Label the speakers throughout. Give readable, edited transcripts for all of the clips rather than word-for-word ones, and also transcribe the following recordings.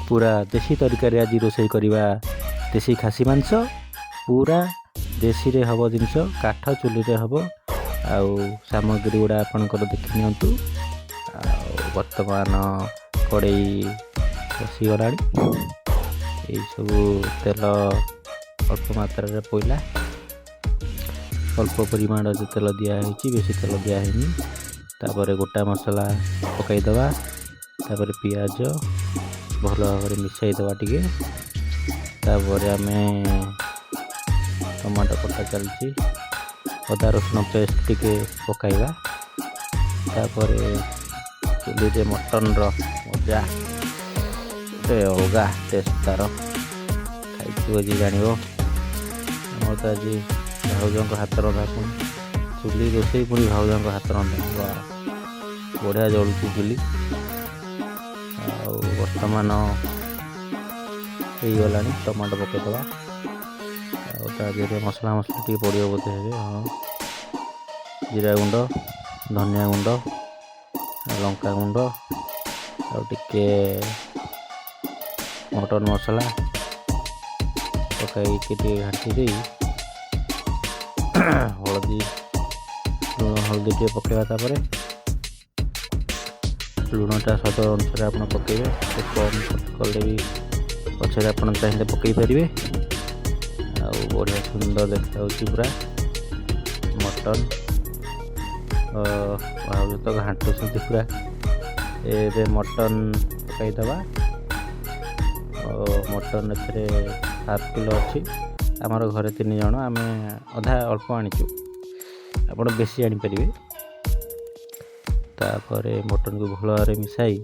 Speaker 1: ପୁରା ଦେଶୀ ତରିକାରେ ଆଜି ରୋଷେଇ କରିବା ଦେଶୀ ଖାସି ମାଂସ। ପୁରା ଦେଶୀରେ ହେବ ଜିନିଷ, କାଠ ଚୁଲିରେ ହେବ। ଆଉ ସାମଗ୍ରୀ ଗୁଡ଼ା ଆପଣଙ୍କର ଦେଖି ନିଅନ୍ତୁ। ଆଉ ବର୍ତ୍ତମାନ କଡ଼େଇ ବସିଗଲାଣି। ଏଇସବୁ ତେଲ ଅଳ୍ପ ମାତ୍ରାରେ ପଇଲା। ଅଳ୍ପ ପରିମାଣରେ ତେଲ ଦିଆହେଇଛି, ବେଶୀ ତେଲ ଦିଆହେଇନି। ତାପରେ ଗୋଟା ମସଲା ପକାଇଦେବା। ତାପରେ ପିଆଜ ଭଲ ଭାବରେ ମିଶାଇଦେବା ଟିକେ। ତାପରେ ଆମେ ଟମାଟୋ କଟା ଚାଲିଛି, ଅଦା ରସୁଣ ପେଷ୍ଟ ଟିକେ ପକାଇବା। ତାପରେ ଚୁଲିରେ ମଟନର ମଜା ଗୋଟେ ଅଲଗା ଟେଷ୍ଟ ତାର। ଖାଇଥିବ ଯିଏ ଜାଣିବ। ଆମର ତ ଆଜି ଭାଉଜଙ୍କ ହାତ ରନ୍ଧା, ପୁଣି ଚୁଲି ରୋଷେଇ, ପୁଣି ଭାଉଜଙ୍କ ହାତ ରନ୍ଧା। ବଢ଼ିଆ ଜଳୁଛି ଚୁଲି। ଆଉ ବର୍ତ୍ତମାନ ହେଇଗଲାଣି, ଟମାଟୋ ପକାଇଦେବା। ଆଉ ତା ଦେହରେ ମସଲା ମସଲି ଟିକେ ପଡ଼ିବ ବୋଧେ ଏବେ। ହଁ, ଜିରା ଗୁଣ୍ଡ, ଧନିଆ ଗୁଣ୍ଡ, ଲଙ୍କା ଗୁଣ୍ଡ ଆଉ ଟିକେ ମଟନ୍ ମସଲା ପକାଇକି ଟିକେ ଘାଣ୍ଟି ଦେଇ ହଳଦୀ, ଲୁଣ, ହଳଦୀ ଟିକେ ପକାଇବା। ତାପରେ ଲୁଣଟା ସ୍ୱାଦ ଅନୁସାରେ ଆପଣ ପକାଇବେ। ଟିକେ କମ୍ କଲେ ବି ପଛରେ ଆପଣ ଚାହିଁଲେ ପକାଇ ପାରିବେ। ଆଉ ବଢ଼ିଆ ସୁନ୍ଦର ଦେଖାଯାଉଛି ପୁରା ମଟନ୍। ଭାଉଜ ତ ଘାଣ୍ଟୁଛନ୍ତି ପୁରା। ଏବେ ମଟନ୍ ପକାଇଦେବା। ଆଉ ମଟନ୍ ଏଥିରେ ହାଫ୍ କିଲୋ ଅଛି। ଆମର ଘରେ ତିନି ଜଣ, ଆମେ ଅଧା ଅଳ୍ପ ଆଣିଛୁ, ଆପଣ ବେଶୀ ଆଣିପାରିବେ। ତାପରେ ମଟନ୍କୁ ଭଲ ଭାବରେ ମିଶାଇ,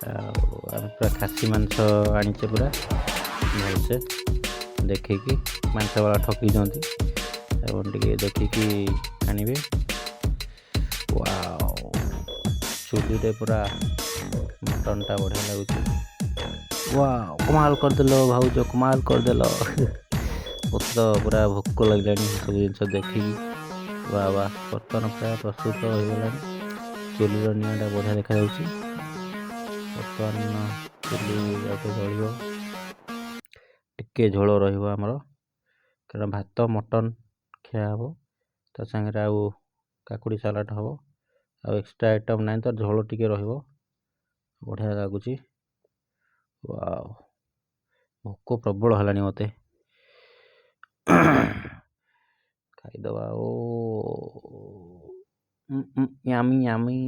Speaker 1: ଆଉ ଆମେ ପୁରା ଖାସି ମାଂସ ଆଣିଛେ, ପୁରା ଭଲସେ ଦେଖିକି। ମାଂସ ବାଲା ଠକି ଦିଅନ୍ତି, ଆପଣ ଟିକେ ଦେଖିକି ଆଣିବେ। ୱାଓ, ଚୁଲିରେ ପୁରା ମଟନ୍ଟା ବଢ଼ିଆ ଲାଗୁଛି। ୱାଓ, କମାଲ କରିଦେଲ ଭାଉଜ, କମାଲ କରିଦେଲ। ମୋତେ ତ ପୁରା ଭୋକ ଲାଗିଲାଣି ଏସବୁ ଜିନିଷ ଦେଖିକି। ବା ବା, ବର୍ତ୍ତମାନ ପୁରା ପ୍ରସ୍ତୁତ ହୋଇଗଲାଣି। ଚୁଲିର ନିଆଁଟା ବଢ଼ିଆ ଦେଖାଯାଉଛି। ବର୍ତ୍ତମାନ ଚୁଲି ଆଉ ଟିକେ ଜଳିବ, ଟିକେ ଝୋଳ ରହିବ ଆମର, କାରଣ ଭାତ ମଟନ୍ ଖିଆ ହେବ, ତା ସାଙ୍ଗରେ ଆଉ କାକୁଡ଼ି ସାଲାଡ଼ ହେବ। ଆଉ ଏକ୍ସଟ୍ରା ଆଇଟମ୍ ନାହିଁ ତ ଝୋଳ ଟିକେ ରହିବ। ବଢ଼ିଆ ଲାଗୁଛି। ୱାଓ, ଭୋକ ପ୍ରବଳ ହେଲାଣି ମୋତେ। ଖାଇଦେବା। ଓ ୟାମି ୟାମି।